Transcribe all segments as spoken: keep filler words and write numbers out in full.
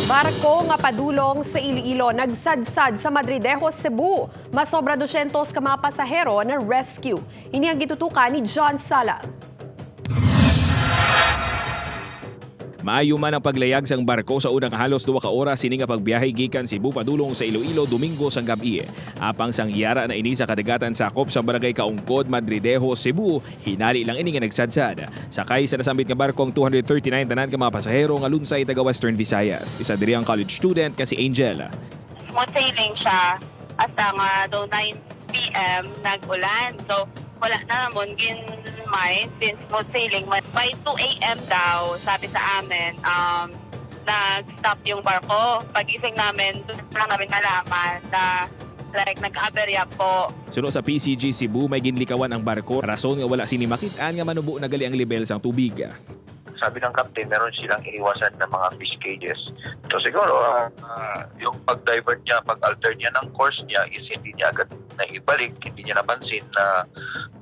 Barko nga padulong sa Iloilo nagsadsad sa Madridejos, Cebu. Masobra dosyentos ka mga pasahero na rescue. Ini ang gitutukan ni John Sala. Maayo man ang paglayag sang barko sa unang halos duha ka oras sini nga pagbiyahe gikan Cebu padulong sa Iloilo Domingo sang gab-i. Apang sang yara na ini sa kadagatan sakop sa barangay Kaungkod, Madridejos, Cebu, hinali lang ini nga nagsadsad. Sakay sa nasambit nga barko ang two hundred thirty-nine tanan ka mga pasahero nga lunsay taga Western Visayas. Isa diri ang college student nga si Angel. Smooth sailing siya hasta nga daw nine p.m. nag-ulan. So, wala na namon gin-mind since smooth sailing man. By two a.m. daw, sabi sa amin, um, nag-stop yung barko. Pagising namin, doon lang namin nalaman na like nagka-aberya po. Suno sa P C G Cebu, may ginlikawan ang barko, rason nga wala sini makit-an nga manubo na gali ang lebel sang tubig. Sabi ng captain, meron silang iniwasan na mga fish cages. So siguro, ah, ah, yung pag-divert niya, pag-alter niya ng course niya is hindi niya agad na ibalik, hindi niya napansin na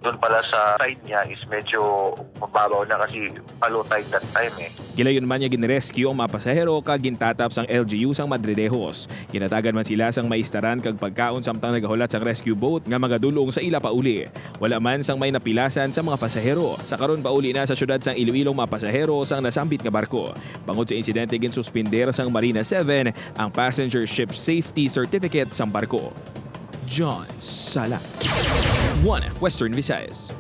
doon pala sa side niya is medyo mababaw na kasi pa-low tide that time eh. Gilayon man nga ginrescue ang mga pasahero kag gintatap sang L G U sang Madridejos. Ginatagan man sila sang maistaran kag pagkaon samtang nagahulat sang rescue boat nga magadulong sa ila pauli. Wala man sang may napilasan sa mga pasahero. Sa karon, pauli na sa siyudad sang Iloilo ang mga pasahero sang nasambit nga barko. Bangod sa insidente, ginsuspender sang Marina seven ang passenger ship safety certificate sang barko. John Sala, One Western Visayas.